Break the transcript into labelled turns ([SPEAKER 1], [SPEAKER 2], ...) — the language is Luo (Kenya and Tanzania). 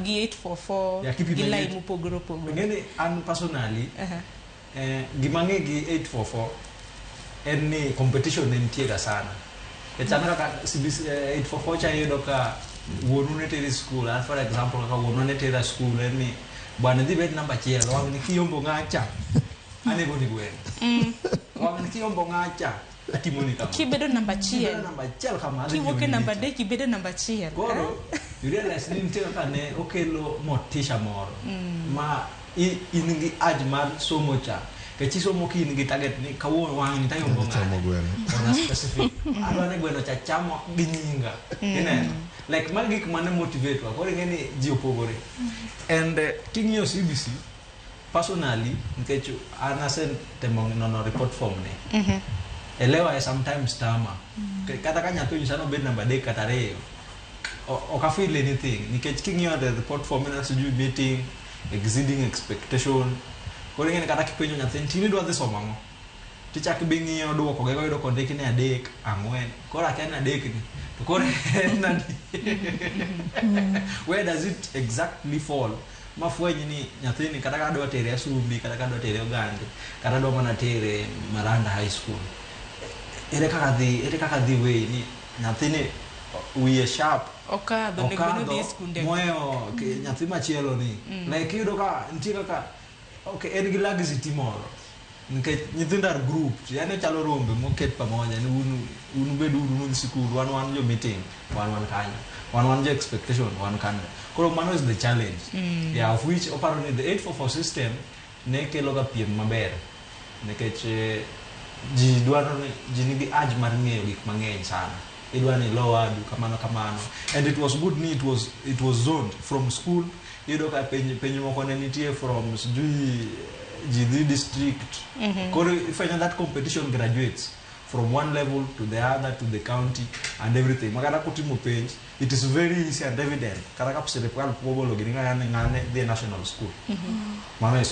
[SPEAKER 1] Gi 844
[SPEAKER 2] Yeah, kipimo
[SPEAKER 1] gi
[SPEAKER 2] gi
[SPEAKER 1] line mopogore opogore.
[SPEAKER 2] Ing'eni an personally, gima ang'e gi 844 en ni competition ne nitie ga sana. Nikech an kaka CBC, 844 cha, iyudo ka wuonu ne teri school. An, for example, kaka wuonwa ne tera school, en ni bwana dhi bed namba achiel, wang' ni kiyombo ng'acha anego ni gweno, wang' ni kiyombo ng'acha atimoni kama.
[SPEAKER 1] Kibedo namba
[SPEAKER 2] Kibedo
[SPEAKER 1] achiel,
[SPEAKER 2] namba achiel kama, adhi
[SPEAKER 1] kiwuok e
[SPEAKER 2] nyiewoni
[SPEAKER 1] namba
[SPEAKER 2] gicha.
[SPEAKER 1] 3, ibedo namba achiel.
[SPEAKER 2] Koro you realize ni nitie kaka ne okelo motisha moro ma in gi urge mar somo cha, nikech isomo ka in gi target ni kawuono wang' ni tayombo
[SPEAKER 3] Chamo
[SPEAKER 2] ng'ane
[SPEAKER 3] gweno.
[SPEAKER 2] on a specific, adwa ni gweno cha chamo gi nyinga. Ineno, like magi gik mane motivate wa. Koro ing'e ni ji opogore. And king'iyo CBC personally, nikech an asetemo nono report form ni, elewa e sometimes tama. Kata ka nyathi onyisa nobed namba 3 kata 2, ok afeel anything, nikech king'iyo the report form, ineno sijui meeting exceeding expectation. Koro ing'e ni kata kipenjo nyathi ni tini idwa dhi somo ang'o, tichak bi ng'iyo duoko gego, yudo kondiki ni 3, 4. Koro akia ni 3 ni to koro en adi, where does it exactly fall, mafweny ni nyathini kata ka adwa tere Asumbi, kata ka adwa tere Ogande, kata adwa mana tere Maranda High School, ere kaka dhi, ere kaka dhi wei ni nyathini wiye sharp?
[SPEAKER 1] Okadho onego bed ni odhi e
[SPEAKER 2] Okadho
[SPEAKER 1] skunde.
[SPEAKER 2] moyo nyathi machielo ni. Like iyudo ka nitie kaka, okay, en gi laxity moro nikech nyithindo are grouped, yani chalo rombe moket pamoja ni un un bed uru nudhi sikul, wan jo meeting, wan kanyo, wan jo expectation, wan kanyo. Koro mano is the challenge. Yeah, of which oparo ni the 844 system ne kelo ga piem maber, nikech ji dwaro ni ji nigi urge mar ng'eyo gik mang'eny sana, idwa ni ilo wadu kamano kamano. And it was good ni it was zoned from school. Iyudo ka penj moko ne nitie from sijui ji dhi district. Koro ifwenyo that competition graduates from one level to the other, to the county and everything, makata kutimo penj, it is very easy and evident. Kata ka sirikal pok ogolo gini, ng'ane ng'ane dhi e national school, mano is